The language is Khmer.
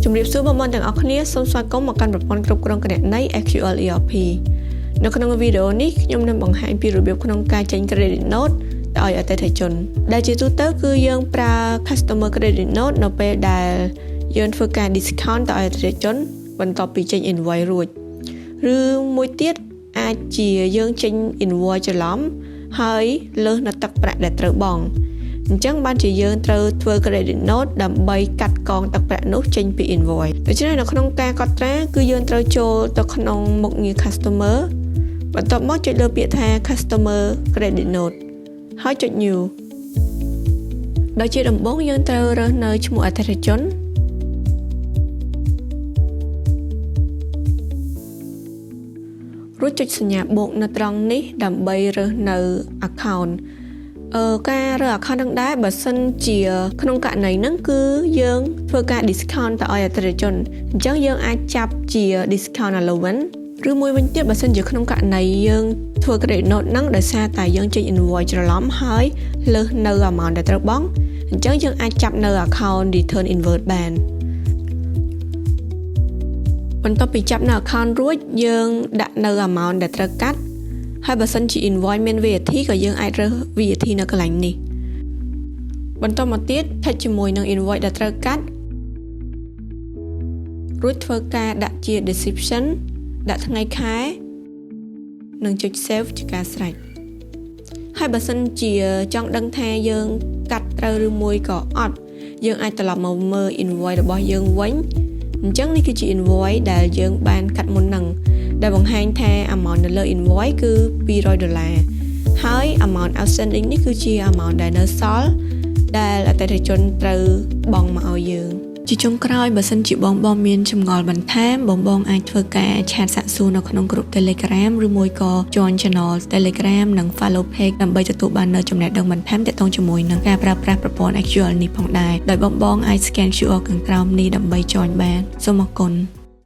ជំរាបសួរបងប្អូនទាំងអស់គ្នាសូមស្វាគមន៍មកកាន់ប្រព័ន្ធគ្រប់គ្រងគណនេយ្យ SQL ERP នៅក្នុងវីដេអូនេះខ្ញុំនឹងបង្ហាញពីរបៀបក្នុងការចេញ credit note ទៅឲ្យអតិថិជនដែលជាទូទៅគឺយើងប្រើ customer credit note នៅពេលដែលយើងធ្វើការ discount ទៅឲ្យអតិថិជនបន្ទាប់ពីចេញ invoice រួចឬមួយទៀតអាចជាយើងចេញ invoice ច្រឡំហើយលើសនៅទឹកប្រាក់ដែលត្រូវបង់អញ្ចឹងបានជាយើងត្រូវធ្វើ credit note ដើម្បីកាត់កងទឹកប្រាក់នោះចេញពី invoice។ ដូច្នេះនៅក្នុងការកត់ត្រាគឺយើងត្រូវចូលទៅក្នុងមុខងារ customer បន្ទាប់មកចុចលើពាក្យថា customer credit note ហើយចុច new ដោយជាដំបូងយើងត្រូវរើសនៅឈ្មោះអតិថិជនរួចចុចសញ្ញាបូកនៅត្រង់នេះដើម្បីរើសនៅ account អឺការរើស account នឹងដែរបើសិនជាក្នុងករណីហ្នឹងគឺយើងធ្វើការ discount ទៅឲ្យអតិថិជនអញ្ចឹងយើងអាចចាប់ជា discount allowance ឬមួយវិញទៀតបើសិនជាក្នុងករណីយើងធ្វើ credit note ហ្នឹងដោយសារតែយើងចេញ invoice ច្រឡំហើយលើសនៅ amount ដែលត្រូវបង់អញ្ចឹងយើងអាចចាប់នៅ account return inward បានបន្ទាប់ពីចាប់នៅ account រួចយើងដាក់នៅ amount ដែលត្រូវកាត់ហើយបើសិនជា invoice មាន VAT ក៏យើងអាចរើស VAT នៅកន្លែងនេះបន្តមកទៀត tick ជាមួយនឹង invoice ដែលត្រូវកាត់រួចធ្វើការដាក់ជា description ដាក់ថ្ងៃខែនិងចុច save ជាការស្រេចហើយបើសិនជាចង់ដឹងថាយើងកាត់ត្រូវឬមួយក៏អត់យើងអាចត្រឡប់មកមើល invoice របស់យើងវិញអញ្ចឹងនេះគឺជា invoice ដែលយើងបានកាត់មុនហ្នឹងដែលបង្ហាញថា amount នៅលើ invoice គឺ200ដុល្លារហើយ amount outstanding នេះគឺជា amount ដែលនៅសល់ដែលអតិថិជនត្រូវបង់មកឲ្យយើង ជាចុងក្រោយបើសិនជាបងបងមានចម្ងល់បន្ថែមបងបងអាចធ្វើការ chat សាកសួរនៅក្នុងក្រុម Telegram ឬមួយក៏ join channel Telegram និង follow page ដើម្បីទទួលបាននូវចំណេះដឹងបន្ថែមទាក់ទងជាមួយនឹងការប្រើប្រាស់ប្រព័ន្ធ SQL នេះផងដែរដោយបងបងអាច scan QR ខាងក្រោមនេះដើម្បី join បានសូមអរគុណ។